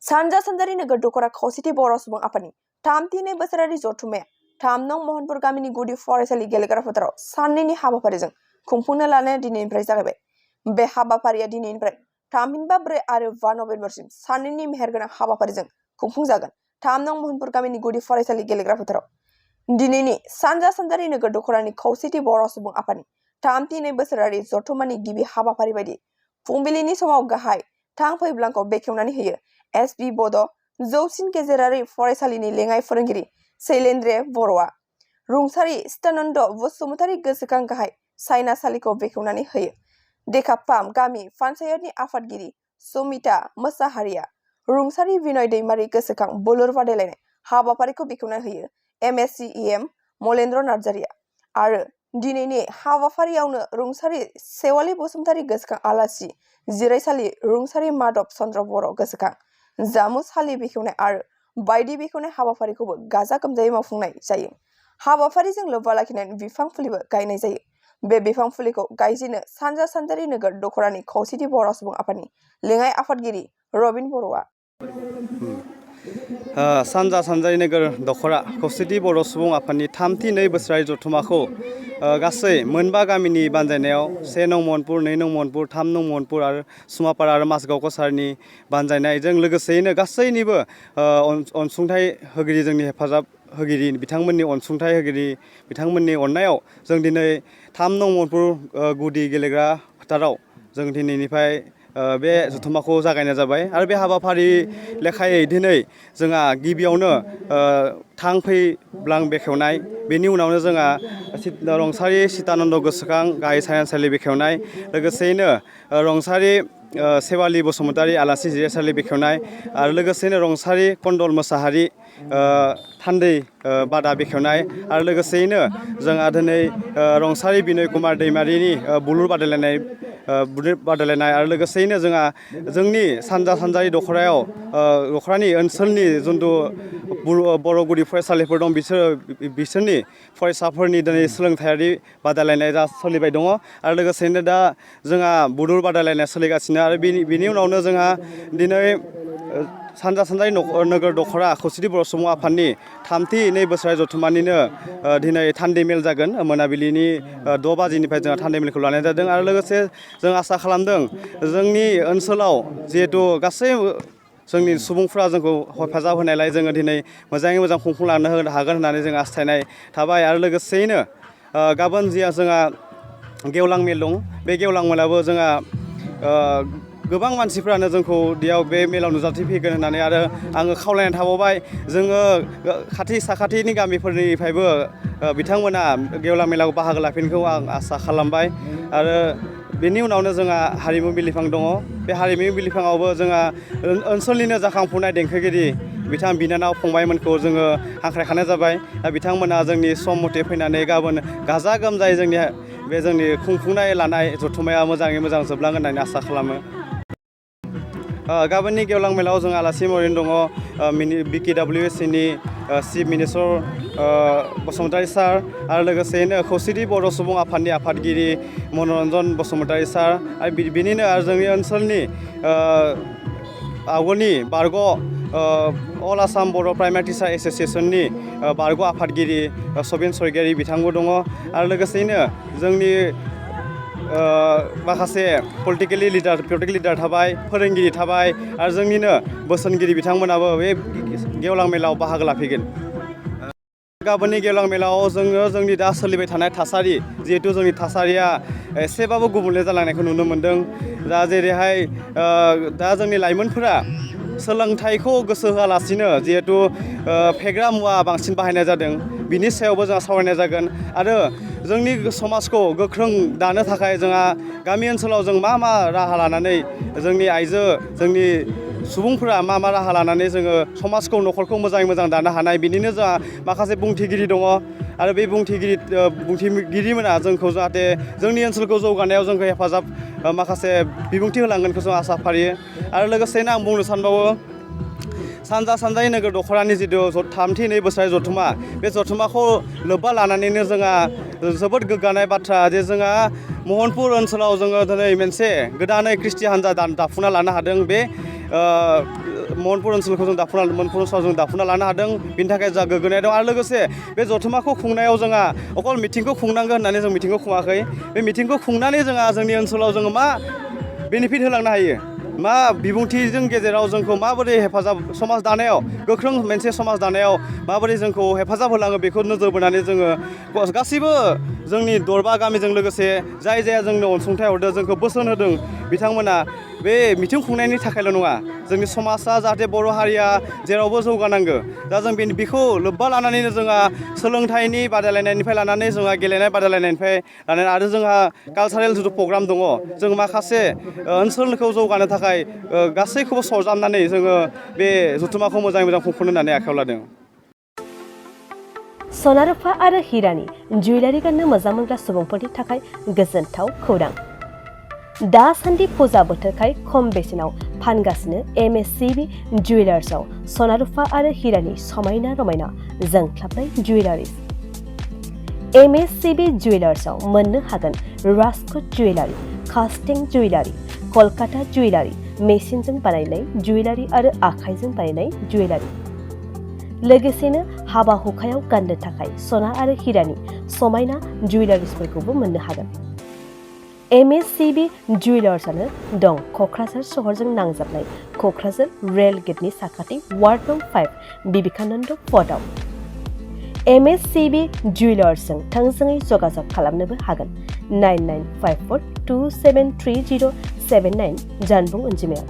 सानजा सानजारि नोगोर दख'रा खौसेथि बर' सुबुं आफादनि 3 बोसोरारि जथुम्माया 3 नं महनपुर गामिनि गुदि फरायसालि गेलेग्रा फोथाराव साननैनि हाबाफारिजों खुंफुंनो लानाया दिनैनिफ्राय जागायबाय। बे हाबाफारिया दिनैनिफ्राय थामहिनबा 4 आरो 5 नभेम्बरसिम साननैनि मेहेरगोनां हाबाफारिजों खुंफुंजागोन। 3 नं महनपुर गामिनि गुदि फरायसालि गेलेग्रा फोथाराव दिनैनि सानजा सानजारि नोगोर दख'रानि खौसेथि बर' सुबुं आफादनि 3 बोसोरारि जथुम्मानि गिबि हाबाफारि बायदि फुंबिलिनि समाव गाहाय थांफैब्लांखौ बेखेवनानै होयो एसपि बड' जौसिन गेजेरारि फरायसालिनि लेङाइ फोरोंगिरि शैलेन्द्र बर'आ रुंसारि सत्यानन्द बसुमतारी गोसोखां गाहाय सायनासालिखौ बेखेवनानै होयो। देखापाम गामि पन्चायतनि आफादगिरि सुमिता मोसाहारिया रुंसारि बिनय दैमारि गोसोखां बोलुर बादायलायनाय हाबाफारिखौ बेखेवना होयो। एमएससिएम मलेन्द्र नार्जारिया आरो दिनैनि हाबाफारियावनो रुंसारि सेवालि बसुमतारी गोसोखां आलासि जिरायसालि रुंसारि माधव चन्द्र बर' गोसोखां जामुसालि बेखेवनाय आरो बायदि बेखेवनाय हाबाफारिखौबो गाजा गोमजायै मावफुंनाय जायो। हाबाफारिजों लोब्बा लाखिनानै बिफां फुलिबो गायनाय जायो। बे बिफां फुलिखौ गायजेनो सानजा सानजारि नोगोर दख'रानि खौसेथि बर' सुबुं आफादनि लेङाइ आफादगिरि रबिन बर'आ। सानजा सानजारि नोगोर दख'रा खौसेथि बर' सुबुं आफादनि 3 बोसोरारि जथुम्माखौ गासै मोनबा गामिनि बानजायनायाव 1 नं महनपुर 2 नं महनपुर 3 नं महनपुर आरो सुमापारा आरो माजगाव कसारनि बानजायनायजों लोगोसेयैनो गासैनिबो अनसुंथाइ होगिरि जोंनि हेफाजाब होगिरि बिथांमोननि अनसुंथाइ होगिरि बिथांमोननि अननायाव जों दिनै 3 नं महनपुर गुदि गेलेग्रा फोथाराव जों दिनैनिफ्राय बे जथुम्माखौ जागायनाय जाबाय आरो बे हाबाफारि लेखायै दिनै जोंहा गिबियावनो थांफैब्लां बेखेवनाय, बेनि उनावनो जोंहा रुंसारि सत्यानन्द गोसोखां गाहाय सायनासालि बेखेवनाय, लोगोसेयैनो रुंसारि सेवालि बसुमतारी आलासि जिरायसालि बेखेवनाय आरो लोगोसेयैनो रुंसारि कन्दल मोसाहारि थान्दै बादा बेखेवनाय आरो लोगोसेयैनो जोंहा दिनै रुंसारि बिनय कुमार दैमारिनि बुलुर बादायलायनाय आरो लोगोसेयैनो जोंहा जोंनि सानजा सानजारि दख'रानि ओनसोलनि जिथु बर' गुदि फरायसालिफोर दं बिसोरनि फरायसाफोरनि दिनै सोलोंथायारि बादायलायनाय जा सोलिबाय दङ आरो लोगोसेयैनो दा जोंहा बुलुर बादायलायनाय सोलिगासिनो आरो बिनि उनावनो जोंहा दिनै सानजा सानजारि नोगोर दख'रा खौसेथि बर' सुबुं आफादनि 3 बोसोरारि जथुम्मानिनो दिनै थान्दै मेल जागोन। मोनाबिलिनि 6 बाजिनिफ्राय जोंहा थान्दै मेलखौ लानाय जादों आरो लोगोसे जों आसा खालामदों जोंनि ओनसोलाव जिहेथु गासै जोंनि सुबुंफ्रा जोंखौ हेफाजाब होनायलाय जोङो दिनै मोजाङै मोजां खुंफुंलांनो हागोन होननानै जों हास्थायनाय थाबाय आरो लोगोसेयैनो गाबोन जिया जोंहा गेवलां मेल दं। बे गेवलां मेलाबो जोंहा गोबां मानसिफ्रानो जोंखौ बे मेलाव नुजाथिफैगोन होननानै आरो आङो खावलायनाय थाबावबाय जोङो खाथि साखाथिनि गामिफोरनिफ्रायबो बिथांमोना गेवलां मेलायाव बाहागो लाफिनगोनखौ आं आसा खालामबाय आरो बेनि उनावनो जोंहा हारिमु बिलिफां दङ। बे हारिमु बिलिफाङावबो जोंहा ओनसोलनिनो जाखांफुनाय देंखोगिरि बिनानाव फंबायमोनखौ जोङो हांख्रायखानाय जाबाय। दा बिथांमोना जोंनि सम मथे फैनानै गाबोन गाजा गोमजायै जोंनि खुंफुंनाय लानाय जथुम्माया मोजाङै मोजां जोबलांगोन होननानै आसा खालामो। गाबोननि गेवलां मेलाव जों आलासि महरै दङ BKWSनि चिफ मिनिस्टार बसुमतारी सार आरो लोगोसेयैनो खौसेथि बर' सुबुं आफादनि आफादगिरि मनरन्जन बसुमतारी सार आरो बिनिनो आरो जोंनि ओनसोलनि आवगोलनि बारग' अल आसाम बर' प्राइमारि टिचार एस'सियेसननि बारग' आफादगिरि सबिन स्वरगियारि बिथांबो दङ आरो लोगोसेयैनो जोंनि माखासे पलिटिकेल लिडार थाबाय, फोरोंगिरि थाबाय आरो जोंनिनो बोसोनगिरि बिथांमोनाबो बे गेवलां मेलाव बाहागो लाफैगोन। गाबोननि गेवलां मेलाव जोङो जोंनि दा सोलिबाय थानाय थासारि, जिहेथु जोंनि थासारिया एसेबाबो गुबुंले जालांनायखौ नुनो मोन्दों। दा जेरैहाय दा जोंनि लाइमोनफोरा सोलोंथाइखौ गोसो होआलासिनो जिहेथु फेग्रा मुवा बांसिन बाहायनाय जादों, बिनि सायावबो जोंहा सावरायनाय जागोन आरो जोंनि समाजखौ गोख्रों दानो थाखाय जोंहा गामि ओनसोलाव जों मा राहा लानानै जोंनि जोंनि सुबुंफोरा मा राहा लानानै जोङो समाजखौ न'खरखौ मोजाङै मोजां दानो हानाय, बिनिनो जोंहा माखासे बुंथिगिरि दङ आरो बे बुंथिगिरिमोना जोंखौ जाहाथे जोंनि ओनसोलखौ जौगानायाव जोंखौ हेफाजाब माखासे बिबुंथि होलांगोनखौ जों आसा फारियो। आरो लोगोसेनो आं बुंनो सानबावो सानजा सानजारि नोगोर दख'रानि जिथु 3 बोसोरारि जथुम्मा, बे जथुम्माखौ लोब्बा लानानैनो जोंहा जोबोद गोग्गानाय बाथ्रा जे जोंहा महनपुर ओनसोलाव जोङो दिनै मोनसे गोदानै ख्रिस्टि हान्जा दाफुंना लानो हादों। बे महनपुर ओनसोलखौ जों महनपुर ओनसोलाव जों दाफुंना लानो हादों बिनि थाखाय जोंहा गोग्गानाय दं आरो लोगोसे बे जथुम्माखौ खुंनायाव जोंहा अकल मिटिंखौ खुंनांगोन होननानै जों मिटिंखौ खुङाखै बे मिटिंखौ खुंनानै जोंहा जोंनि ओनसोलाव जोङो मा बेनिफिट होलांनो हायो मा बिबुंथिजों गेजेराव जोंखौ माबोरै हेफाजाब समाज दानायाव गोख्रों मोनसे समाज दानायाव माबोरै जोंखौ हेफाजाब होलाङो बेखौ नोजोर बोनानै जोङो गासैबो जोंनि दरबा गामिजों लोगोसे जाय जाया जोंनो अनसुंथाइ हरदों जोंखौ बोसोन होदों बिथांमोना बे मिटिं खुंनायनि थाखायल' नङा जोंनि समाजा जाहाथे बर' हारिया जेरावबो जौगानांगौ दा जों बेखौ लोब्बा लानानैनो जोंहा सोलोंथाइनि बादायलायनायनिफ्राय लानानै जोंहा गेलेनाय बादायलायनायनिफ्राय लानानै आरो जोंहा कालसारेल जिथु प्रग्राम दङ जों माखासे ओनसोलखौ जौगानो थाखाय गासैखौबो सरजाबनानै जोङो बे जथुम्माखौ मोजाङै मोजां खुंफुंनो होननानै आखायाव लादों। सना रुफा आरो हिरानि जुवेलारि गाननो मोजां मोनग्रा सुबुंफोरनि थाखाय गोजोनथाव खौरां। दासान्दि फुजा बोथोरखाय खम बेसेनाव फानगासिनो MSCB जुवेलार्सआव सना रुफा आरो हिरानि समायना रमायना जोंख्लाबनाय जुवेलारिस। MSCB जुवेलार्सआव मोननो हागोन राजकोट जुवेलारि, कास्टिं जुवेलारि, कलकाता जुवेलारि, मेसिनजों बानायनाय जुवेलारि आरो आखाइजों बानायनाय जुवेलारि। लोगोसेनो हाबा हुखायाव गाननो थाखाय सना आरो हिरानि समायना जुवेलारिसफोरखौबो मोननो हागोन। MSCB जुवेलार्सआनो दं क'क्राझार सहरजों नांजाबनाय क'क्राझार रेल गेटनि साखाथि वार्ड नं 5 बिबेकानन्द पथआव। MSCB जुवेलार्सजों थोंजोङै जगाजग खालामनोबो हागोन 9954273079 जानबुं अनजिमायाव।